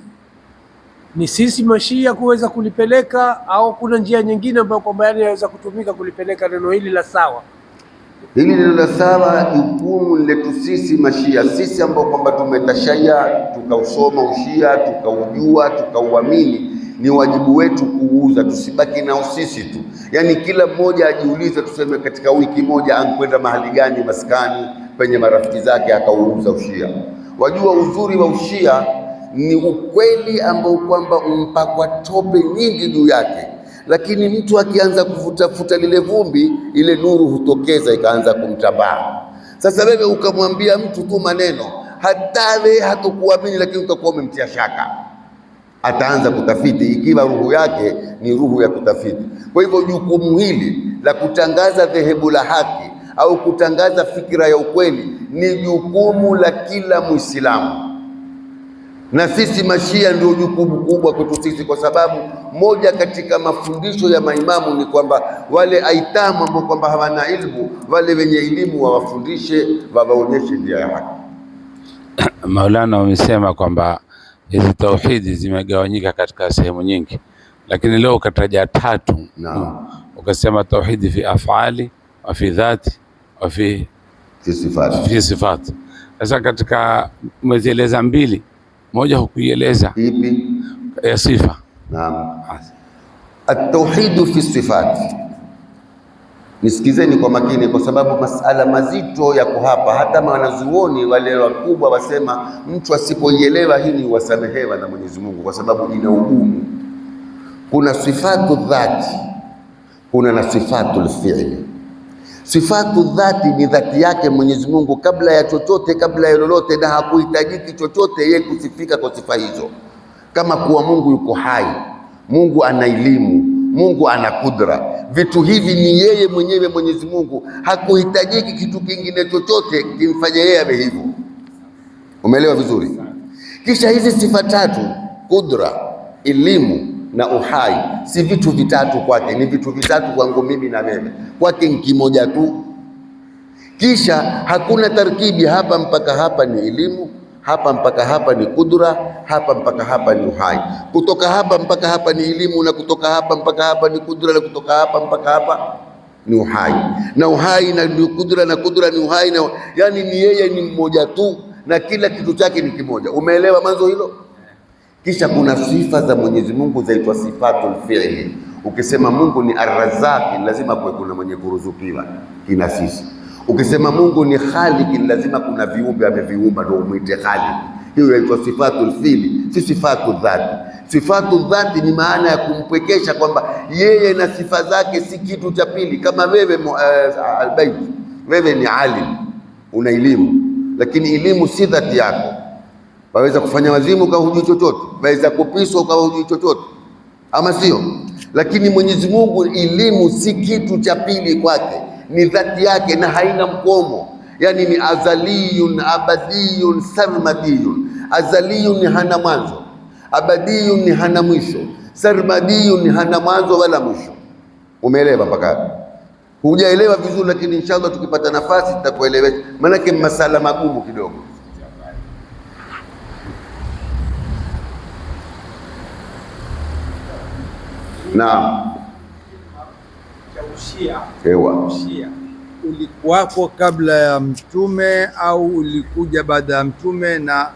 ni sisi mashia kuweza kulipeleka au kuna njia nyingine ambayo kwamba yani yaweza kutumika kulipeleka neno hili la sawa? Hili neno la sawa, jukumu letu sisi Mashia, sisi ambao kwamba tumetashaya tukausoma ushia tukaujua tukauamini, ni wajibu wetu kuuuza, tusibaki nao sisi tu. Yaani kila mmoja ajiulize, tuseme katika wiki moja ankwenda mahali gani maskani penye marafiki zake akauuza ushia. Wajua uzuri wa ushia ni ukweli ambao kwamba umpakwa tope nyingi juu yake, lakini mtu akianza kuvutafuta lile vumbi, ile nuru hutokeza ikaanza kumtambaa. Sasa wewe ukamwambia mtu tu maneno, hata wewe hatokuamini, lakini utakuwa umemtia shaka, ataanza kutafiti, ikiwa ruhu yake ni ruhu ya kutafiti. Kwa hivyo jukumu hili la kutangaza dhehebu la haki au kutangaza fikra ya ukweli ni jukumu la kila Muislamu na sisi Mashia ndio jukumu kubwa kwetu sisi, kwa sababu moja katika mafundisho ya maimamu ni kwamba wale aitamu ambao kwamba hawana ilmu, wale wenye elimu wawafundishe, wawaonyeshe njia ya haki. Maulana wamesema kwamba hizi tauhidi zimegawanyika katika sehemu nyingi, lakini leo ukataja tatu. Naam. Ukasema tauhidi fi afali wa fi dhati wa fi Fi sifati fi sifati. Sasa katika umezieleza mbili, moja hukuieleza ipi? ya sifa. Naam, at-tauhidu fi sifati. Nisikizeni kwa makini, kwa sababu masala mazito yako hapa. Hata wanazuoni wale wakubwa wasema mtu asipoielewa hii ni wasamehewa na Mwenyezi Mungu, kwa sababu ina ugumu. Kuna sifatu dhati, kuna na sifatu fi'li. Sifatu dhati ni dhati yake Mwenyezi Mungu kabla ya chochote, kabla ya lolote, na hakuhitajiki chochote yeye kusifika kwa sifa hizo, kama kuwa Mungu yuko hai, Mungu ana elimu, Mungu ana kudra. Vitu hivi ni yeye mwenyewe Mwenyezi Mungu, hakuhitajiki kitu kingine chochote kimfanye yeye awe hivyo. Umeelewa vizuri? Kisha hizi sifa tatu, kudra, elimu na uhai, si vitu vitatu kwake, ni vitu vitatu kwangu mimi na wewe. Kwake ni kimoja tu. Kisha hakuna tarkibi, hapa mpaka hapa ni elimu, hapa mpaka hapa ni kudra, hapa mpaka hapa ni uhai. Kutoka hapa mpaka hapa ni elimu, na kutoka hapa mpaka hapa ni kudra, na kutoka hapa mpaka hapa ni uhai, na uhai na ni kudra, na kudra ni uhai, na yani ni yeye ni mmoja tu, na kila kitu chake ni kimoja. Umeelewa mwanzo hilo? Kisha kuna sifa za Mwenyezi Mungu zaitwa sifatul fi'li. Ukisema Mungu ni Arrazaki, lazima kuwe kuna mwenye kuruzukiwa kina sisi. Ukisema Mungu ni Khaliki, lazima kuna viumbe ameviumba ndio umwite Khalik. Hiyo inaitwa sifatul fi'li, si sifatu dhati. Sifatu dhati ni maana ya kumpwekesha kwamba yeye na sifa zake si kitu cha pili. Kama wewe Albayt, wewe ni alim, una elimu, lakini elimu si dhati yako. Waweza kufanya wazimu ukawa hujui chochote, waweza kupiswa ukawa hujui chochote, ama sio? Lakini Mwenyezi Mungu, elimu si kitu cha pili kwake, ni dhati yake na haina mkomo. Yani ni azaliyun abadiyun sarmadiyun. Azaliyun ni hana mwanzo, abadiyun ni hana mwisho, sarmadiyun ni hana mwanzo wala mwisho. Umeelewa mpaka hapo? Hujaelewa vizuri, lakini inshallah tukipata nafasi tutakuelewesha, maanake masala magumu kidogo. Naam, cha ushia. ewa. Ushia ulikuwako kabla ya mtume au ulikuja baada ya mtume, na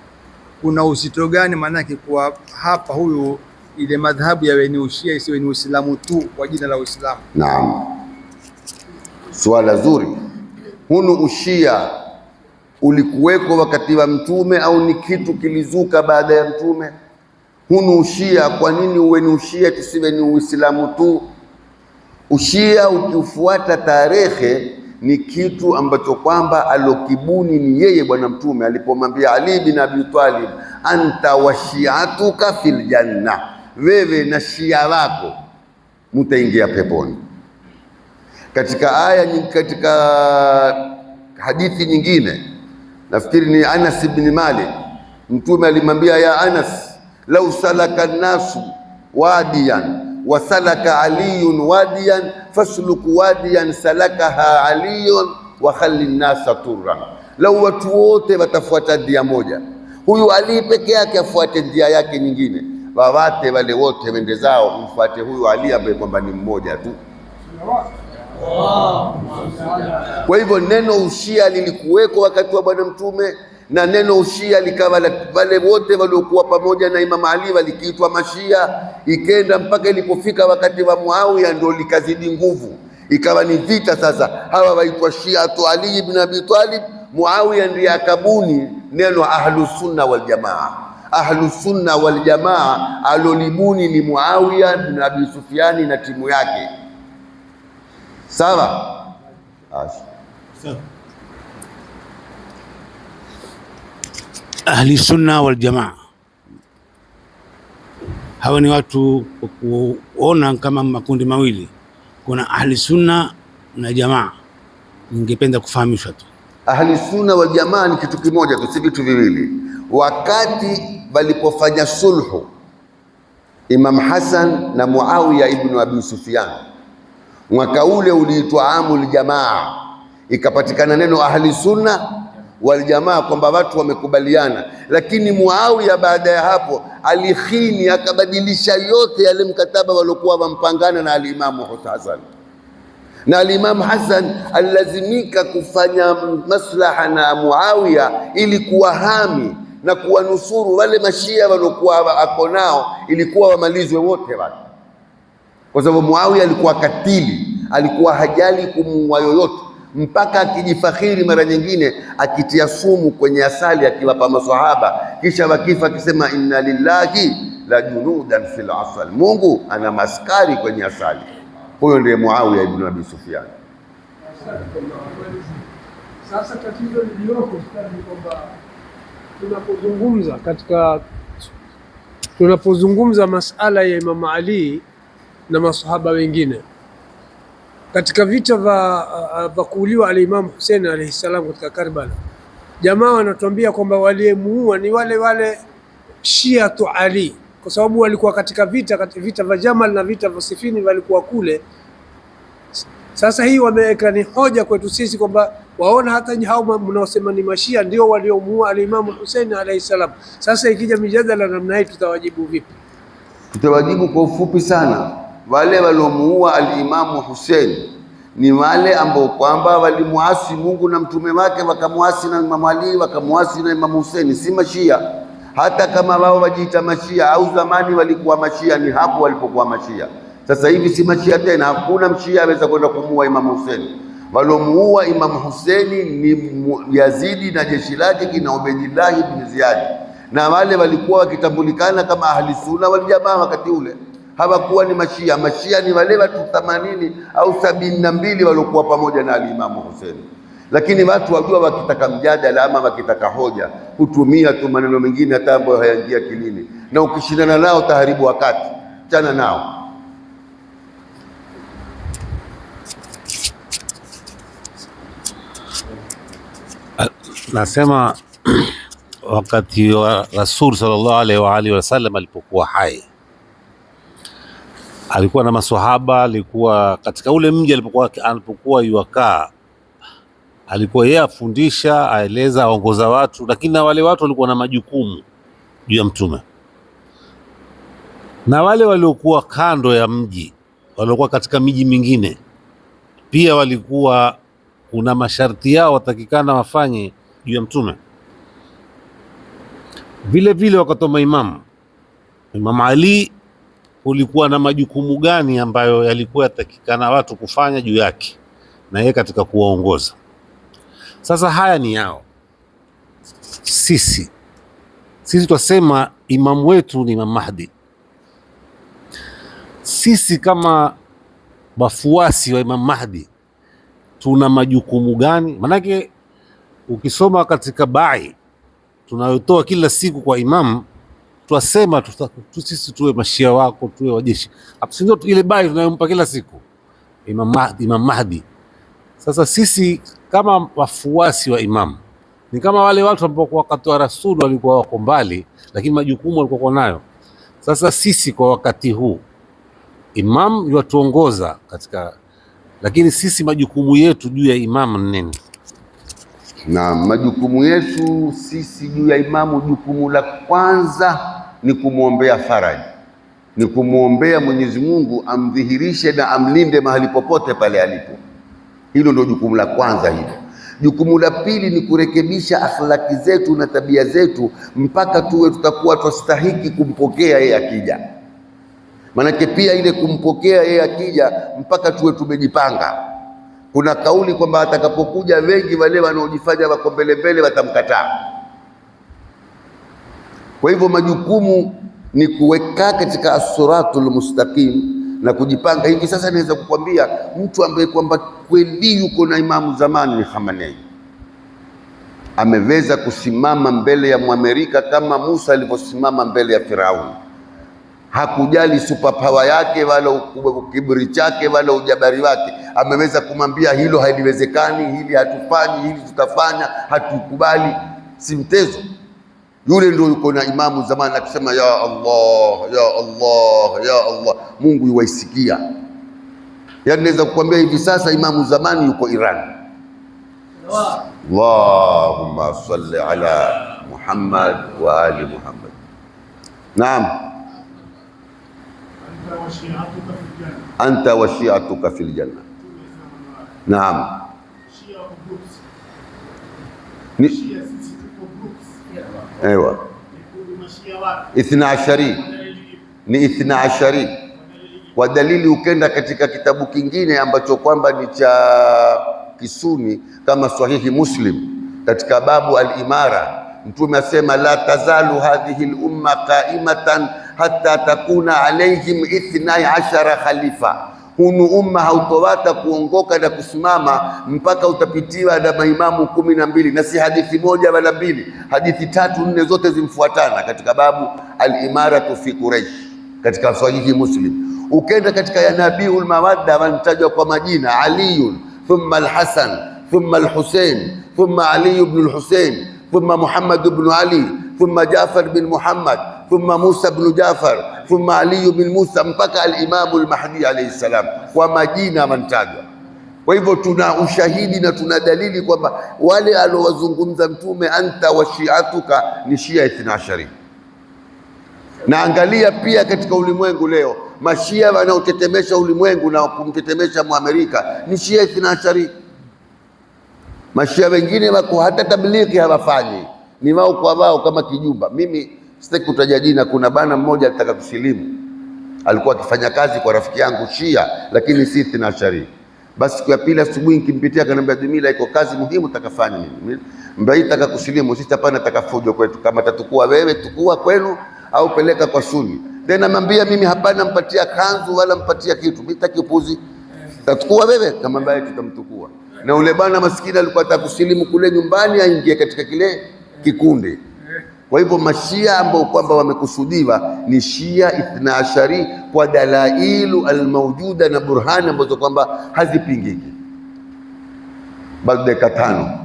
kuna uzito gani? Maanake kuwa hapa huyu ile madhhabu yawe ni ushia isiwe ni Uislamu tu kwa jina la Uislamu. Naam, swala zuri. Hunu ushia ulikuweko wakati wa mtume au ni kitu kilizuka baada ya mtume? Hunu ushia, kwa nini uwe ni ushia tusiwe ni Uislamu tu? Ushia ukiufuata tarehe ni kitu ambacho kwamba alokibuni ni yeye Bwana Mtume alipomwambia Ali bin Abi Talib, anta wa shiatuka fil janna, wewe na shia wako mutaingia peponi. Katika aya katika hadithi nyingine nafikiri ni Anas ibn Malik, Mtume alimwambia ya Anas, lau salaka nnasu wadiyan wasalaka aliyun wadiyan fasluku wadiyan salakaha aliyun wa khalli nnasa turran, lau watu wote watafuata njia moja, huyu Ali peke yake afuate njia yake nyingine, wawate wale wote wende zao, mfuate huyu Ali ambaye kwamba ni mmoja tu. Kwa hivyo neno ushia lilikuweko wakati wa Bwana Mtume, na neno ushia likawa wale wote waliokuwa pamoja na Imam Ali walikiitwa mashia, ikenda mpaka ilipofika wakati wa Muawiya ndio likazidi nguvu, ikawa ni vita sasa. Hawa waitwa Shiatu Ali ibn Abi Talib. Muawiya ndiye akabuni neno Ahlusunna wal Jamaa. Ahlusunna wal Jamaa alolibuni ni Muawiya ibn Abi Sufyani na timu yake. Sawa? Ahli Sunna wal Jamaa hawa ni watu kuona kama makundi mawili, kuna Ahli Sunna na Jamaa. Ningependa kufahamishwa tu. Ahli Sunna wal Jamaa ni kitu kimoja tu, si vitu viwili. Wakati walipofanya sulhu Imam Hassan na Muawiya ibn Abi Sufyan, mwaka ule uliitwa Amul Jamaa, ikapatikana neno Ahli Sunna wal Jamaa kwamba watu wamekubaliana. Lakini Muawiya baada ya hapo alikhini, akabadilisha yote yale mkataba waliokuwa wampangana na alimamu Hasan, na alimamu Hasan alilazimika kufanya maslaha na Muawiya ili kuwahami na kuwanusuru wale mashia waliokuwa ako nao, ilikuwa wamalizwe wote wale, kwa sababu Muawiya alikuwa katili, alikuwa hajali kumuua yoyote, mpaka akijifakhiri mara nyingine akitia sumu kwenye asali akiwapa maswahaba, kisha wakifa akisema inna lillahi la junudan fil asal, Mungu ana maskari kwenye asali. Huyo ndiye Muawiya ibn Abi Sufyan. Sasa tatizo lililoko ni kwamba tunapozungumza katika tunapozungumza masala ya Imam Ali na masahaba wengine katika vita vya kuuliwa alimamu Hussein alayhi salam katika Karbala, jamaa wanatuambia kwamba waliyemuua ni wale wale Shiatu Ali, kwa sababu walikuwa katika vita vya Jamal na vita vya Sifini walikuwa kule. Sasa hii wameweka ni hoja kwetu sisi kwamba waona hata hao mnaosema ni mashia ndio waliomuua alimamu Hussein alayhi salam. Sasa ikija mijadala namna hii tutawajibu vipi? Tutawajibu kwa ufupi sana. Wale waliomuua alimamu Hussein ni wale ambao kwamba walimuasi Mungu na mtume wake, wakamuasi na Imamu Ali, wakamuasi na Imamu Hussein, si mashia. Hata kama wao wajiita mashia au zamani walikuwa mashia, ni hapo walipokuwa mashia. Sasa hivi si mashia tena, hakuna mshia aweza kwenda kumuua Imamu Hussein. Waliomuua Imamu Hussein ni Yazidi na jeshi lake kina Ubaidillah ibn Ziyad, na wale walikuwa wakitambulikana kama Ahli Sunna wal Jamaa wakati ule, hawakuwa ni mashia. Mashia ni wale watu 80 au 72 waliokuwa pamoja na alimamu Hussein. Lakini watu wajua, wakitaka mjadala ama wakitaka hoja hutumia tu maneno mengine hata ambayo hayaingia akilini, na ukishindana nao taharibu wakati. Chana nao. Nasema wakati wa Rasul sallallahu alaihi wa alihi wasallam alipokuwa hai alikuwa na maswahaba, alikuwa katika ule mji alipokuwa yuakaa, alikuwa yeye afundisha, aeleza, aongoza watu, lakini na wale watu walikuwa na majukumu juu ya Mtume, na wale waliokuwa kando ya mji, waliokuwa katika miji mingine pia walikuwa kuna masharti yao watakikana wafanye juu ya Mtume. Vile vile wakati wa maimamu, Imam Ali kulikuwa na majukumu gani ambayo yalikuwa yatakikana watu kufanya juu yake na yeye katika kuwaongoza. Sasa haya ni yao. Sisi twasema imamu wetu ni Imam Mahdi. Sisi kama wafuasi wa Imam Mahdi tuna majukumu gani? Manake ukisoma katika bai tunayotoa kila siku kwa imamu, twasema sisi tuwe mashia wako, tuwe wajeshi, si ndio? Ile bai tunayompa kila siku Imam Mahdi, Imam Mahdi. Sasa sisi kama wafuasi wa imamu ni kama wale watu ambao kwa wakati wa Rasulu walikuwa wako mbali, lakini majukumu walikuwa nayo. Sasa sisi kwa wakati huu imam yuatuongoza katika, lakini sisi majukumu yetu juu ya imamu ni nini? Na majukumu yetu sisi juu ya imamu, jukumu la kwanza ni kumwombea faraja, ni kumwombea Mwenyezi Mungu amdhihirishe na amlinde mahali popote pale alipo. Hilo ndio jukumu la kwanza hilo. Jukumu la pili ni kurekebisha akhlaki zetu na tabia zetu mpaka tuwe tutakuwa twastahiki kumpokea yeye akija. Maanake pia ile kumpokea yeye akija mpaka tuwe tumejipanga. Kuna kauli kwamba atakapokuja wengi wale wanaojifanya wako mbele mbele watamkataa. Kwa hivyo majukumu ni kuweka katika as-siratul mustaqim na kujipanga. Hivi sasa naweza kukwambia mtu ambaye kwamba kweli yuko na imamu zamani ni Khamenei, ameweza kusimama mbele ya Mwamerika kama Musa alivyosimama mbele ya Firauni. Hakujali superpower yake wala kiburi chake wala ujabari wake, ameweza kumwambia hilo haliwezekani, hili hatufanyi, hili tutafanya, hatukubali. Si mtezo yule, ndio yuko na imamu zamani akisema ya Allah, ya Allah, ya Allah, Mungu yuwaisikia. Yaani naweza kukwambia hivi sasa imamu zamani yuko Iran. Allahumma salli ala Muhammad wa ali Muhammad. Naam, anta wa shi'atuka fil janna. Naam, ni ewa ithna ashari, ni ithna ashari kwa dalili. Ukenda katika kitabu kingine ambacho kwamba ni cha Kisuni kama Sahihi Muslim, katika babu al-imara, Mtume asema la tazalu hadhihi al-umma qaimatan hatta takuna alaihim 12 khalifa. Hunu umma hautowata kuongoka na kusimama mpaka utapitiwa na maimamu 12, na si hadithi moja wala mbili, hadithi tatu nne zote zimfuatana katika babu al-imaratu fi Quraish katika Sahihi Muslim. Ukenda katika ya Nabiul Mawadda wanatajwa kwa majina Aliyun thumma al-Hasan thumma al-Husain thumma Ali ibn al-Husain thumma Muhammad ibn Ali thumma Jafar bin Muhammad thumma Musa ibn Jafar thumma Ali bin Musa mpaka al-Imamu al-Mahdi alayhi salam, kwa majina wantajwa. Kwa hivyo tuna ushahidi na tuna dalili kwamba wale alowazungumza Mtume anta wa shiatuka ni Shia ithna ashari. Na angalia pia katika ulimwengu leo mashia wanaotetemesha ulimwengu na kumtetemesha Mwamerika ni Shia ithna ashari. Mashia wengine wako hata tablighi hawafanyi, ni wao kwa wao kama kijumba. Mimi sitaki kutaja jina, kuna bana mmoja alitaka kusilimu, alikuwa akifanya kazi kwa rafiki yangu Shia, lakini si ithna ashari. Basi siku ya pili asubuhi nikimpitia, akaniambia Jumila, iko kazi muhimu takafanya mimi. Mbai taka kusilimu, sisi hapana, taka fujo kwetu, kama tatukua wewe tukua kwenu au peleka kwa Suni. Tena namwambia mimi hapana, mpatia kanzu wala mpatia kitu, mimi sitaki upuzi. Tatukua wewe kama mbaye tutamtukua. Na ule bwana maskini alikuwa ataka kusilimu kule nyumbani aingie katika kile kikundi. Kwa hivyo mashia ambao kwamba wamekusudiwa ni Shia ithna ashari kwa dalailu almaujuda na burhani ambazo kwamba hazipingiki. Bado dakika 5.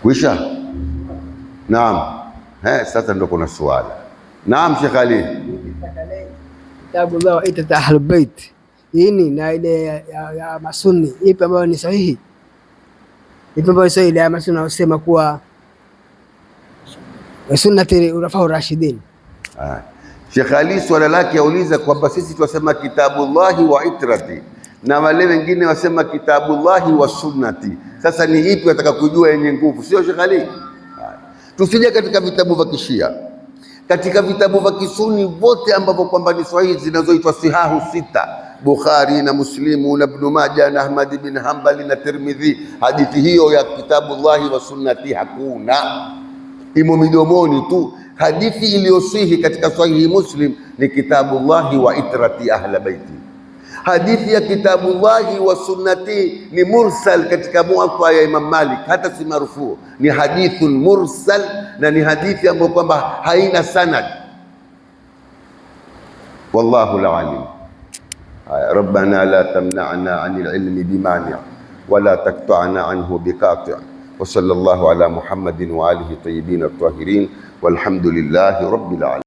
Kuisha? Naam. Sasa ndo kuna swala. Naam, Sheikh Ali. Kitabu Allah ita Ahlul Bait ini na ile ya Masuni ipi ambayo ni sahihi? Ipi ambayo ni sahihi? Ile ya Masuni wanasema kuwa sunnati urafahu rashidin. Sheikh Ali swala lake auliza kwamba sisi twasema kitabullahi wa itrati na wale wengine wasema kitabullahi wa sunnati. Sasa ni ipi wataka kujua yenye nguvu, sio Sheikh Ali? Tusije katika vitabu vya Kishia, katika vitabu vya Kisuni vote ambavyo kwamba ni sahihi zinazoitwa sihahu sita, Bukhari na Muslimu na Ibn Majah na Ahmad bin Hanbali na Tirmidhi, hadithi hiyo ya kitabullahi wa sunnati hakuna, imo midomoni tu. Hadithi iliyosihi katika sahihi Muslim ni kitabullahi wa itrati ahla baiti. Hadithi ya kitabullahi wa sunnati ni mursal katika Muwatta ya Imam Malik, hata si marfu, ni hadithun mursal, na ni hadithi ambayo kwamba haina sanad. Wallahu alalim. Rabbana la tamna'na 'anil ilmi bimani' wala taqta'na 'anhu biqati'. Wa sallallahu ala Muhammadin wa alihi tayyibin at-tahirin walhamdulillahi rabbil alamin.